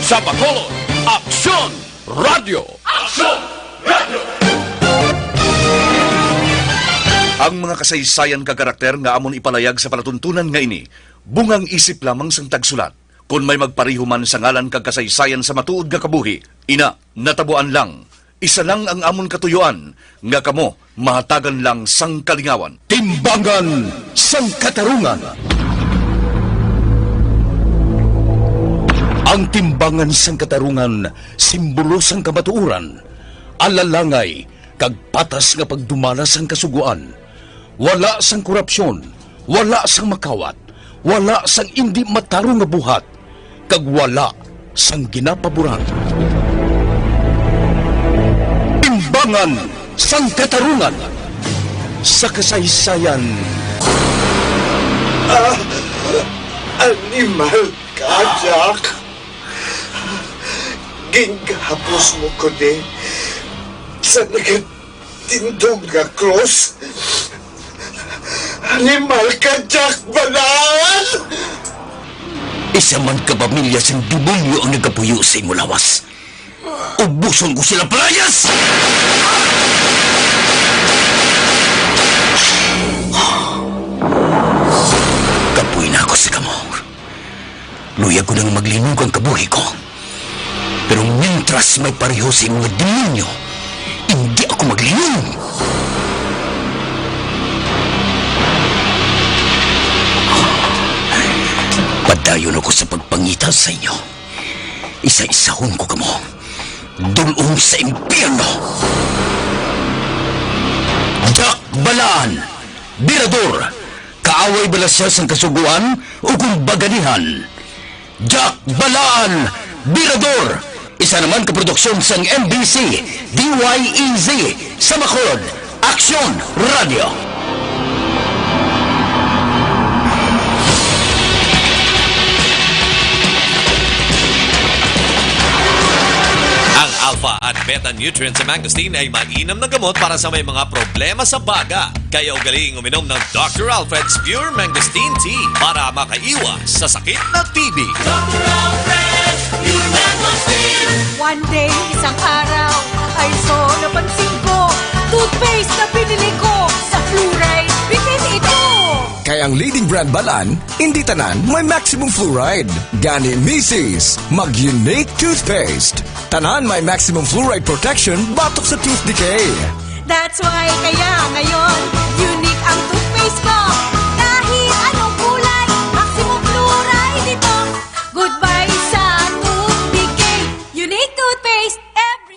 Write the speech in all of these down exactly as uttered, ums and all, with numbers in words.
Sa Bacolod, Aksyon Radio. Aksyon Radio. Ang mga kasaysayan kag karakter nga amon ipalayag sa palatuntunan nga ini, bungang isip lamang sang tagsulat. Kon may magpareho man sa ngalan kag kasaysayan sa matuod nga kabuhi, ina, natabuan lang. Isa lang ang amon katuyuan, nga kamo mahatagan lang sang kalingawan. Timbangan sang Katarungan. Ang timbangan sang katarungan, simbolo sang kamatuoran, alalangay, kag patas nga pagdumala sang kasugoan. Wala sang korupsyon, wala sang makawat, wala sang indi matarong nga buhat, kag wala sang ginapaboran. Timbangan sang Katarungan sa kasaysayan. Ah, animal ka, Jack. Gingahapos mo ko ni sa naga- Tindog nga krus. Animal ka, Jack Balaan! Isa man ka pamilya sang demonyo ang nagapuyo sa imo lawas. Ubuson ko sila, palayas! Kapoy na ako sa kamo. Luyag ko nang maglinog ang kabuhi ko. Pero mientras may pareho sa imo nga demonyo, hindi ako maglinom. Padayon ako sa pagpangita sa inyo. Isa-isahon ko kamo. Dul-ong sa impyerno. Jack Balaan, Birador, kaaway bala siya sang Kasugoan o kung baganihan? Jack Balaan, Birador. Isa naman ka produksyon sang M B C, D Y E Z, sa Bacolod, Aksyon Radio. Ang alpha at beta nutrients sa mangosteen ay mainam na gamot para sa may mga problema sa baga. Kaya ugaliing uminom ng Doctor Alfred's Pure Mangosteen Tea para makaiwas sa sakit na T B. Doctor Alfred's Pure Mangosteen. One day, isang araw, ay so napansin ko, toothpaste na binili ko, sa fluoride bitin ito. Kay ang leading brand Balaan, hindi tanan may maximum fluoride. Gani, misis, mag-Unique Toothpaste. Tanan may maximum fluoride protection batok sa tooth decay. That's why kaya ngayon, Unique ang toothpaste ko. Kahit anong kulay, maximum fluoride ito. Goodbye sa tooth decay. Unique toothpaste every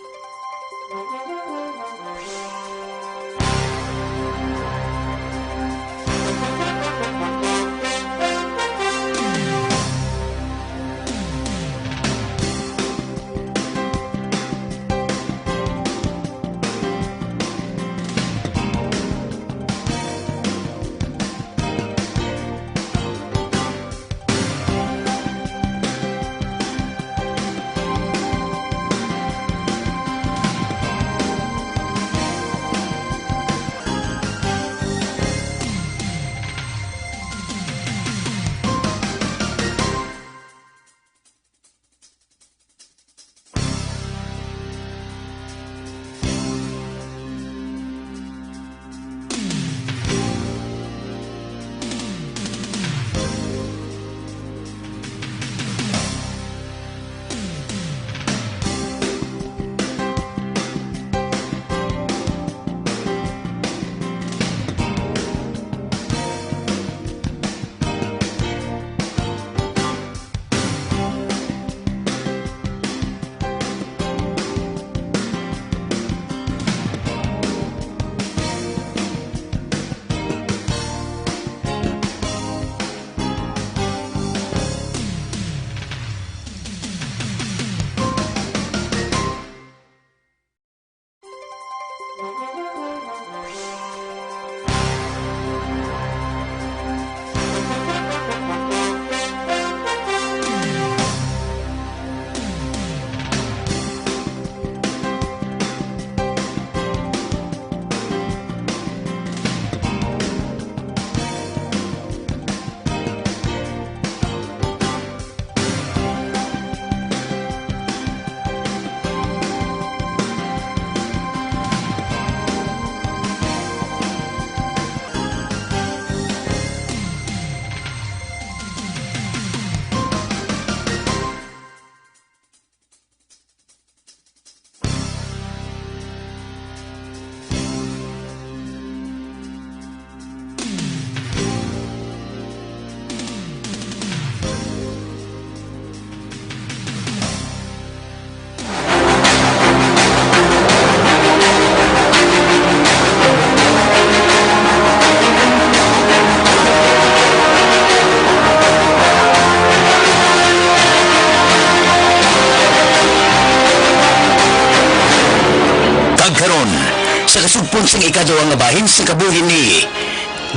Sa kasugpon sang ikaduha nga bahin sang kabuhi ni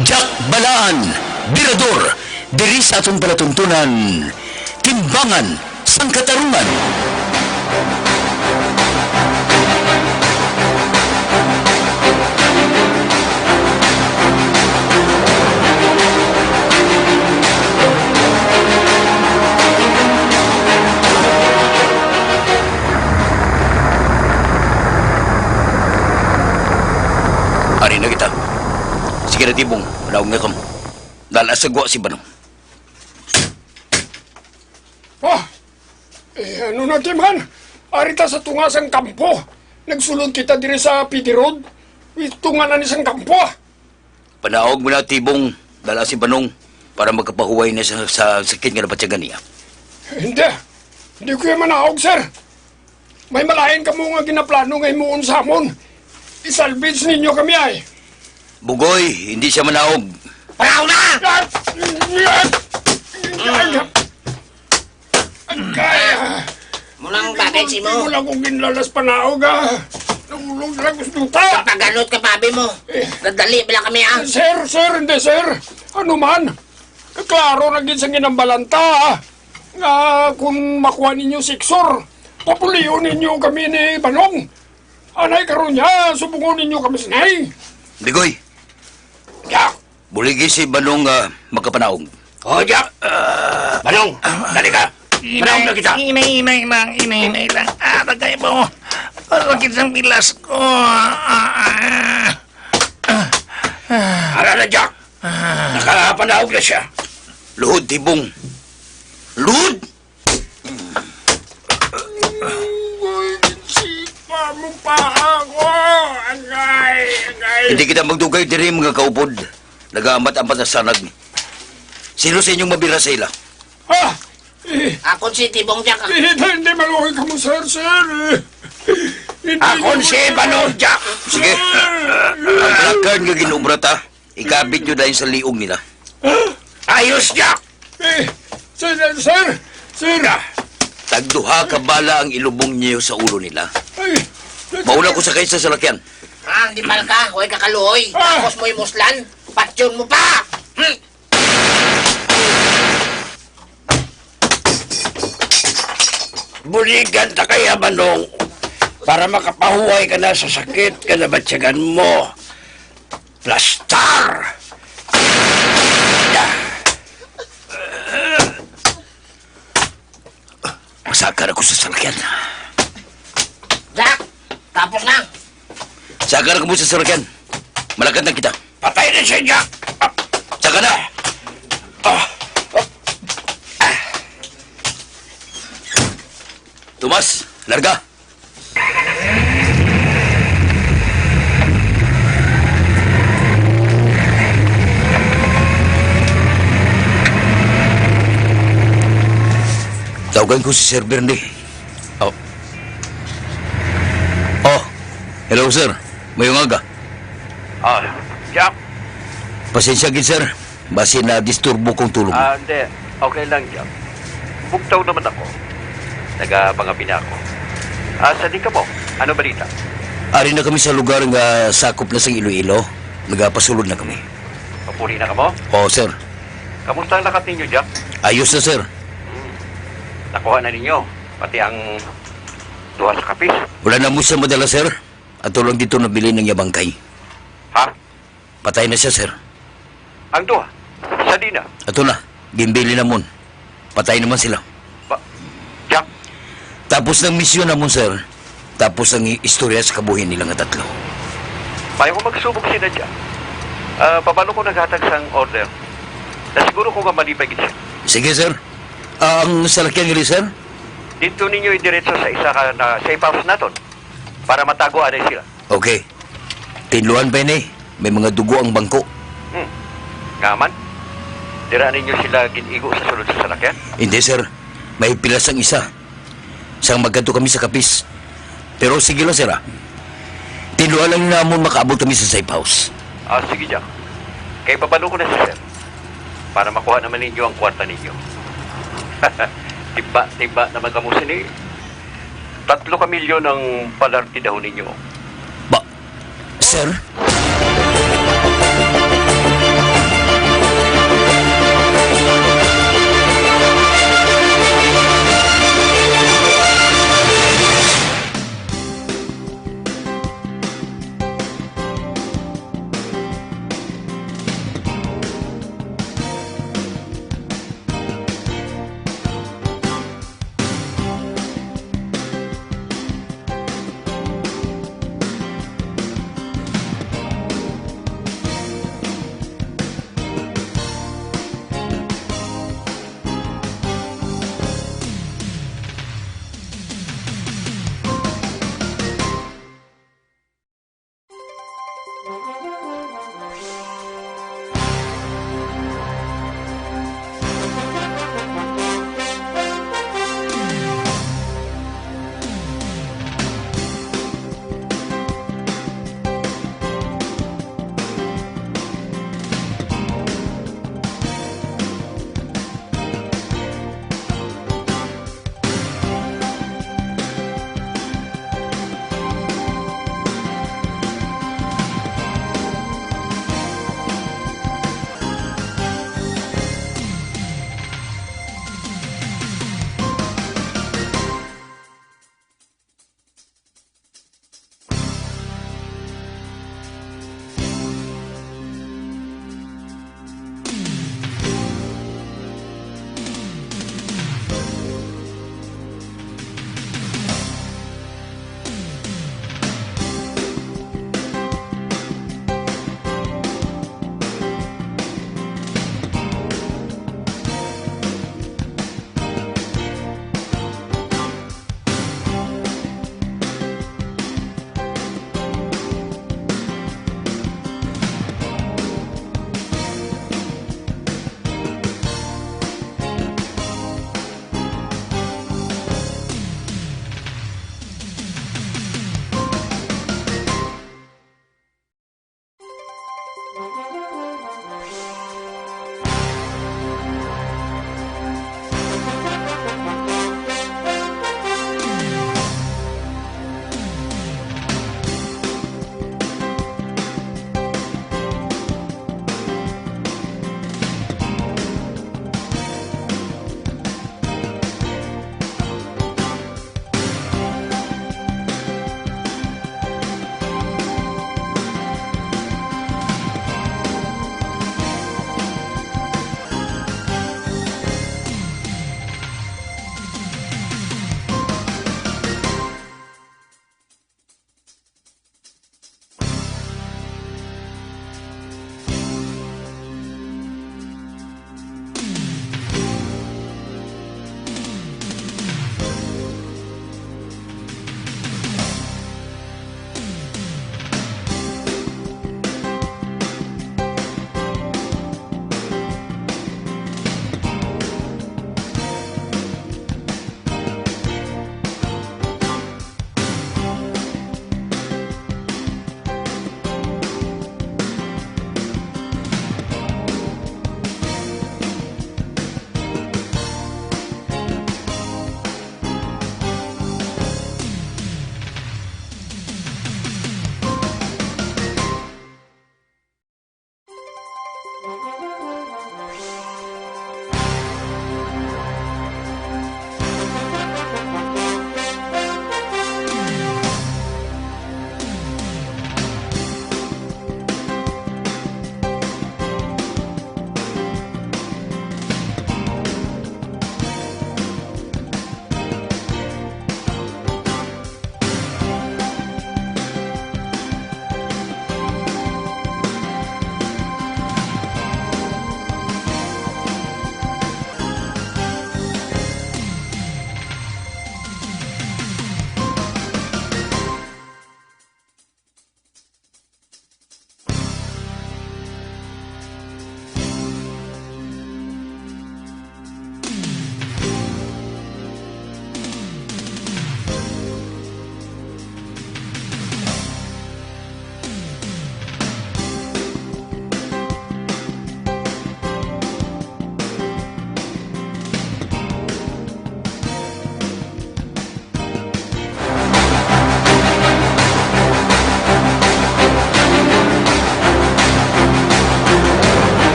Jack Balaan, Birador, diri sa aton palatuntunan, Timbangan sang Katarungan. Ari na kita. Sige na, Tibong. Panaog na kamo. Dala sa gwa si Banong. Ah! Eh, ano na, Tim, han? Ari ta sa tunga sang kampo. Nagsulod kita diri sa P D Road. Tunga na ni sang kampo, ah. Panaog mo na, Tibong. Dala si Banong para makapahuway na sa, sa sakit nga nabatyagan niya. Hindi. Hindi ko yan manaog, sir. May malain kamo nga ginaplano nga himuon sa amon. Isalvage ninyo kami, ay. Bugoy, hindi siya manaog. Panaog na! Agay, ah. Munang bagay si mo. Wala ko ginlalas panaog, ah. Nahulog lang gusto ta. Kapaganot ka, pabi mo. Eh. Dadali bala kami, ah. Sir, sir, hindi, sir. Ano man? Kaklaro na gid sa ginambalanta, ah. Nga kung makuha ninyo si Exor, papulion ninyo kami ni Banong. Anay karon niya, subungon ninyo kami, sinay. Digoy. Ya. Buligi si Banong, ah, makapanaog. Oh, ya. Ah, Banong, dali ka. Panaog na kita. Imay, imay lang, imay, imay lang. Ah, bagay mo. Masakit ang pilas ko. Ah, ah, ah. Ara na, Jack. Ah. Nakapanaog na siya. Luhod, Tibong. Luhod! Uy, ginsipa mo pa ako! Agay, agay! Hindi kita magdugay diri, mga kaupod. Nagaamat-amat ang sanag. Sino sa inyong mabira sa ila? Ah! Eh, Akon si Tibong Jack. Eh, hindi maluoy ka mo, sir, sir. Eh, hindi Akon mo si sir. Banong Jack. Sige. Sir. Ang placard nga ginobra ta, ikabit nyo dahil sa liog nila. Ayos, Jack! Eh, sir, sir, sir! Tagduha ka bala ang ilubong niyo sa ulo nila. Ay, Mauna ko sakay sa salakyan. Ah, di mal ka, huwag ka kaluoy. Ah! Tapos mo'y muslan, patyon mo pa! Hmm. Buligan ta kaya, Manong, para makapahuway ka na sa sakit nga nabatyagan mo. Plastar! Masakar ako sa salakyan. Jack, tapos na. Sakar ako sa salakyan. Malakad na kita. Patay na siya, Jack! Saka na! Ah! Ah! Tomas, larga! Tawagan ko si Sir Bernie. Oh. Oh. Hello, sir. Mayong aga. Ah, Jack. Pasensya gid, sir. Basi na-disturbo kong tulog. Ah, hindi. Okay lang, Jack. Bugtaw naman ako. Nagapangapi na ako. Ah, sa di ka mo? Ano balita? Ari na kami sa lugar nga sakop na sang Iloilo. Nagapasulod na kami. Mapuli na kamo? Oo, sir. Kamusta ang lakat ninyo, Jack? Ayos na, sir. Hmm. Nakuha na ninyo, pati ang duha sa kapis? Wala na mo siya madala, sir. Ato lang dito nabili ng yabangkay. Ha? Patay na siya, sir. Ang duha? Sa di na? Ato na. Ginbili namon. Patay naman sila. Ba, Jack? Tapos ng misyon namon, sir. Tapos ang i-, istorya sa kabuhi nila nga tatlo. Payo ko magsubok si Nadia. Ah, pabalo ko naghatag sang order. Na siguro ko nga malipay gid siya. Sige, sir. Ah, ang salakyan nila, sir? Dito ninyo idiretso sa isa ka na safe house naton para matago anay sila. Okay. Tinluhan pa ini. May mga dugo ang bangko. Hmm. Nga man? Dira ninyo sila gin-igo sa sulod sa salakyan? Hindi, sir. May pilas ang isa. Sang magkadto kami sa kapis. Pero sige lang, sir, ah. Tinluhan lang namon makaabot kami sa safe house. Ah, sige, Jack. Kay babalo ko na si sir. Para makuha naman ninyo ang kwarta ninyo. Timba-timba naman kamo sini. Tatlo ka milyon ang palartidahon ninyo. Ba, sir.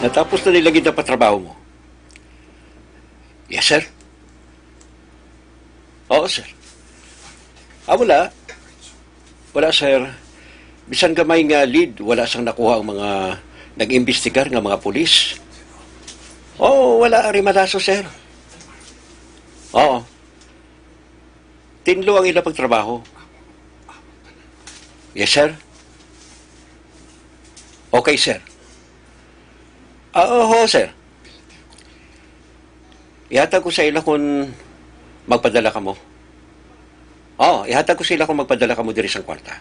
Natapos na nila gid ang patrabaho mo? Yes, sir. Oo, sir. Ah, wala. Wala, sir. Bisan gamay nga lead, wala sang nakuha ang mga nag-imbestigar nga mga pulis. Oo, wala, Arimadaso, sir. Oo. Tinlo ang ila pagtrabaho. Yes, sir. Okay, sir. Ah, oho, sir. Ihatag ko sa ila kung magpadala kamo. Oh, ihatag ko sa ila kung magpadala kamo diri sang kwarta.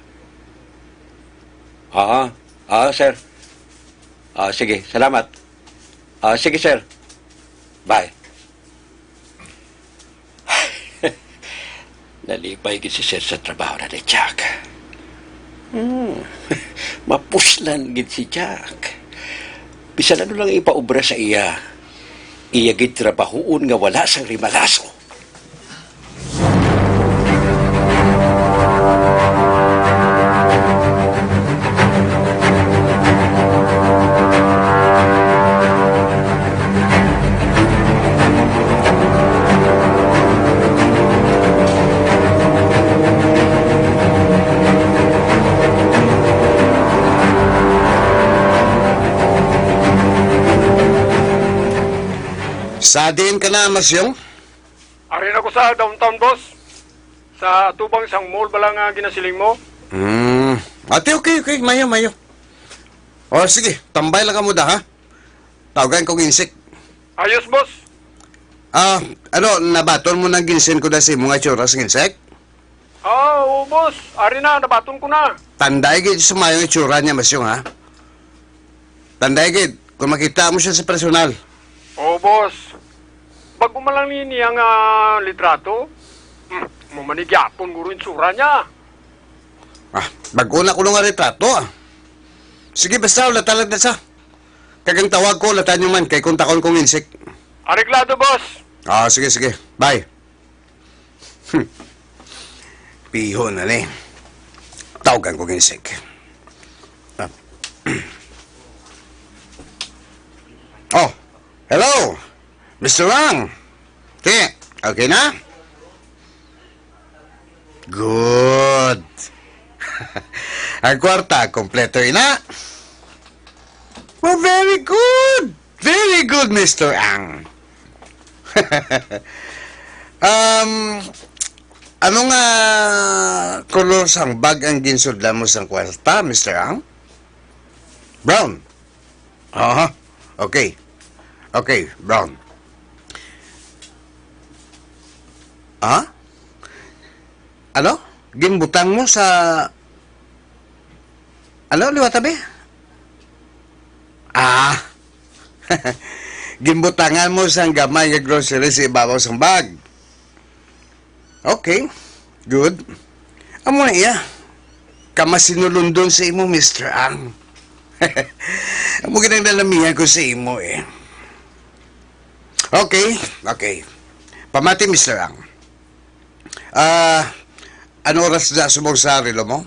Ah, ah, sir. Ah, sige, salamat. Ah, sige, sir. Bye. Nalipay gid si Sir sa trabaho na ni Jack. Hmm. Mapuslan gid si Jack. Bisan ano lang ipaobra sa iya, iya gid trabahoon nga wala sang rimalaso. Sa diin ka na, Masyong? Ari na ko sa downtown, boss. Sa atubang sang mall bala nga ginasiling mo? Hmm. Ate, okay, okay. Mayo, mayo. O, sige. Tambay lang kamo da, ha? Tawagan kong Insik. Ayos, boss. Ah, ano, nabaton mo na ginsin ko da sa imo nga itsura sa Insik? Ah, oo, boss. Ari na, nabaton ko na. Tanday gid sa mayong itsura niya, Masyong, ha? Tanday gid, kung makita mo siya sa personal. Oo, boss. Bago man lang ni niya nga litrato, hmm, mo man ni gyapon guro itsura niya. Ah, bago na kuno nga litrato, ah. Sige, basta, ulata lang na sa. Kag ang tawag ko, ulatan niyo man, kay kontakon kong Insik. Areglado, boss. Ah, sige, sige. Bye. Hmm. Pihon na ni. Tawagan ko ginsik. Ah. Oh, hello, Mister Wang. Ti, okay na? Good. Ang kwarta, kompleto na. Oh, very good. Very good, Mister Ang. Um, ano nga kolor sang bag ang ginsudlan mo sang kwarta, Mister Ang? Brown. Aha. Okay. Okay, brown. Ha? Ano? Ginbutang mo sa, ano, liwat abi? Ah. Ginbutangan mo sang gamay nga grocery sa ibabaw sang bag. Okay. Good. Amo na iya. Kamasinulundon sa imo, Mister Ang. Amo gid ang nalamihan ko sa imo, eh. Okay, okay. Pamati, Mister Ang. Ah, ano oras na subong sa relo mo?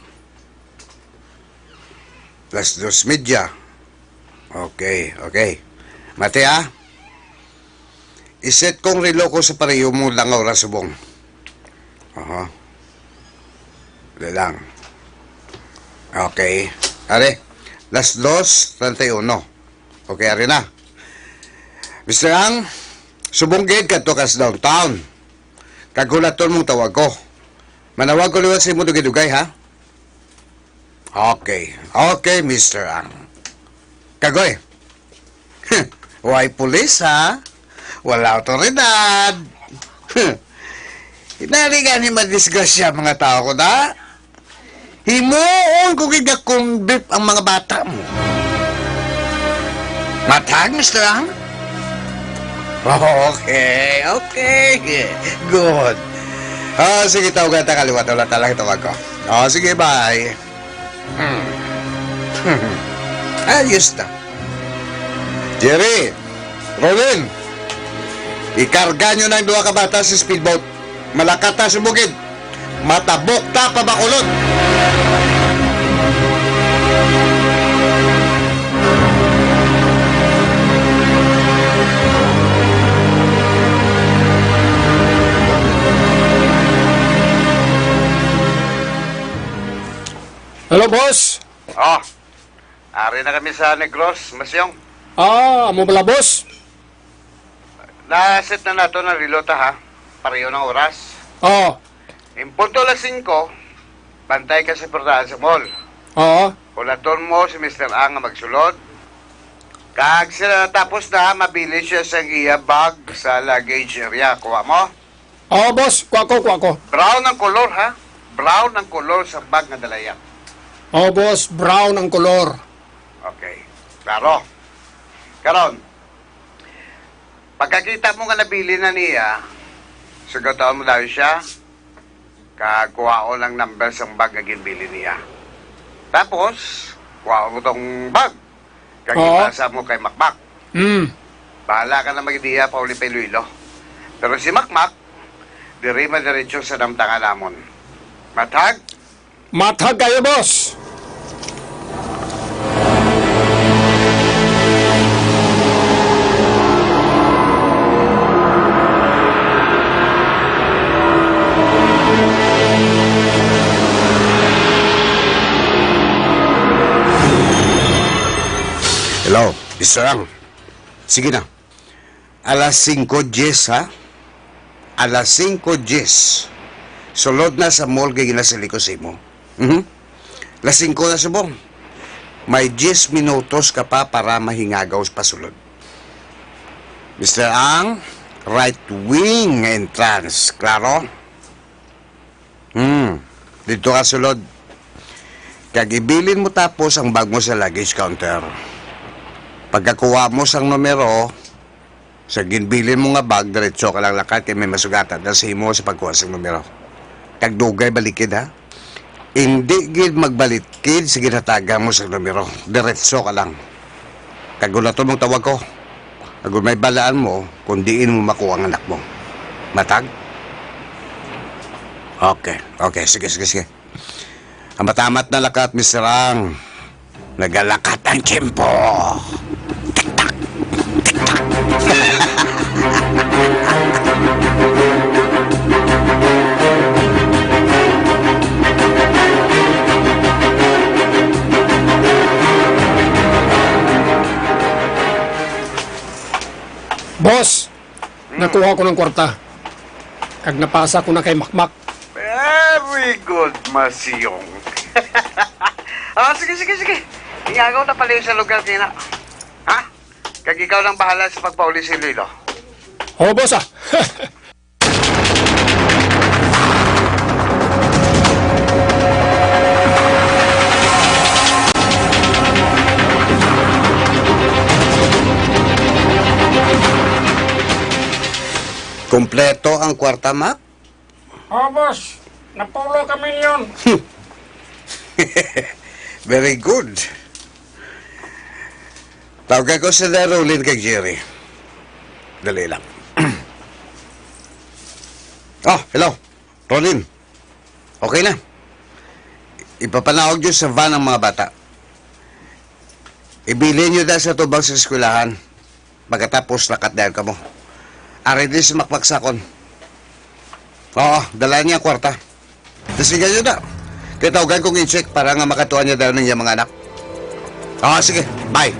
Las dos medya. Okay, okay. Mati, ah. I-set kong relo ko sa pareho mo lang nga oras subong. Aha. Dali lang. Okay. Are, las dos treinta y uno. Okay, ari na. Mister Ang, subong gid kadto ka sa downtown. Kag hulaton mong tawag ko. Manawag ko liwat sa imo dugay-dugay, ha? Okay. Okay, Mister Ang. Kagoy. Way pulis, ha? Wala awtoridad. Inali gani madisgrasya mga tao ko, da? Himuon ko gid nga convict ang mga bata mo. Matag, Mister Ang? Okay, okay. Good. Ah, sige, tawagan ta kaliwat. Wala talaga tawag ko. Oh, sige, bye. Hmm. Ayos na. Jerry, Ronin, ikarga nyo na ang duha ka bata sa speedboat. Malakata sa bukid. Matabok ta pa bakulod. Hello, boss. Oh, ari na kami sa Negros, Masyong. Ah, amo bala, boss? Na-set na nato na relo ta, ha? Pareho ng oras. Oo. In punto alas singko, bantay ka sa portahan sa mall. Oo. Hulaton mo si Mister Ang nga magsulod. Kag sila natapos na, mabili siya sa iya bag sa luggage area. Kuha mo? Oo, boss. Kuha ko, kuha ko. Brown ang kolor, ha? Brown ang kolor sa bag nga dala niya. Oo, boss. Brown ang kolor. Okay. Klaro. Karon, pagkakita mo nga nabili na niya, sugatan mo daw siya, kag kuhaon ang number sang bag nga ginbili niya. Tapos, kuhaon mo tong bag, kag Oo. ipasa mo kay Makmak. Hmm. Bahala ka na mag-ideya pauli pa Iloilo. Pero si Makmak, diri madiretso sa namtangan namon. Mathag? Mathag kayo, boss. Hello, Mister Ang. Sige na. Alas singko diyes, ha? Alas singko diyes. Sulod na sa mall kay ginasili ko sa imo. Mhm. Alas singko na subong. May diyes minutos ka pa para mahingagaw sa pasulod. Mister Ang, right wing nga entrance. Klaro? Hmm. Dito ka sulod. Kag ibilin mo tapos ang bag mo sa luggage counter. Pagkakuha mo sang numero, sa ginbilin mo nga bag, diretso ka lang lakat kay may masugatan na sa imo sa pagkuha sang numero. Kag dugay balikid, ha? Indi gid magbalikid sa ginhatagan mo sang numero. Diretso ka lang. Kag hulaton mong tawag ko. Kag kung may balaan mo, kung diin mo makuha ang anak mo. Matag? Okay, okay. Sige, sige, sige. Amat-amat na lakat, Mister Ang. Nagalakat ang tiyempo. Tik-tak. Tik-tak. Boss, Hmm. nakuha ko ng kwarta. Kag napasa ko na kay Makmak. Very good, Masyong. Ah, sige, sige, sige. Ingagaw na pala sa lugar kina. Ha? Kag ikaw lang bahala sa pagpauli si Lilo. Oo, boss, ah. Kompleto ang kwarta, Mac? Oh, boss. Napulo ka milyon. Very good. Tawagan ko sila Rolin kag Jerry. Dali lang. Oh, hello. Rolin. Okay na. Ipapanawag nyo sa van ang mga bata. Ibilin nyo dahil sa tubang sa eskwelahan. Pagkatapos, lakat dayon kamo. Ari din si Makmak sa akon. Oo, dala niya ang kwarta. Disigan niyo na. Kay tawagan kong i-check para nga makatuan niya dayon ang iyang mga anak. Oo, sige. Bye.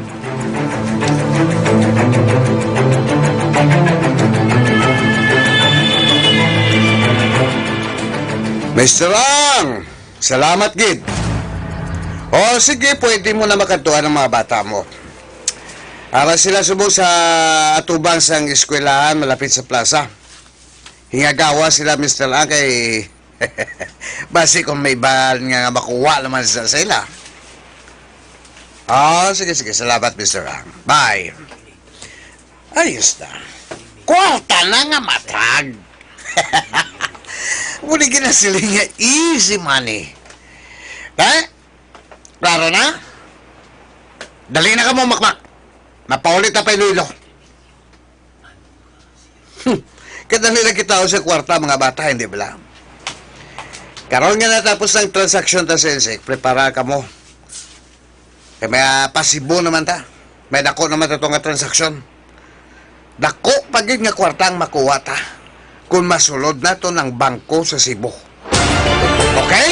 Mister Ang! Salamat gid. O, sige, pwede mo na makadtuan ang mga bata mo. Ara sila subong sa atubang sang eskwelahan, malapit sa plaza. Hingagawa sila, Mister Ang, kay basi kung may bahan nga, nga makuha naman sa sila. Ah, sige, sige. Salamat, Mister Ang. Bye. Ayos na. Kwarta na nga matag. Muli ginasiling nga easy money. Ha? Klaro na? Dali na kamo, Makmak. Mapauli ta pa Iloilo. Hmm. Kadali lang kita sa kwarta, mga bata, hindi bala? Karon nga natapos ang transaksyon ta sa Insik, prepara kamo. Kay may, ah, pasibo naman ta. May dako naman ta to nga transaksyon. Dako pa gid nga kwarta ang makuha ta kung masulod naton ang bangko sa Cebu. Okay?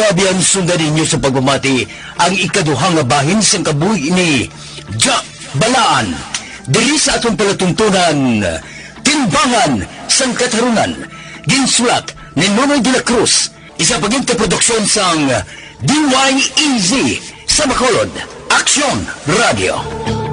Abyan, sundan ninyo sa pagpamati ang ikaduha nga bahin sang kabuhi ni Jack Balaan diri sa atong palatuntunan, Timbangan sang Katarungan, ginsulat ni Nonoy de la Cruz, isa pa gid ka produksyon sang D Y E Z sa Bacolod, Aksyon Radio.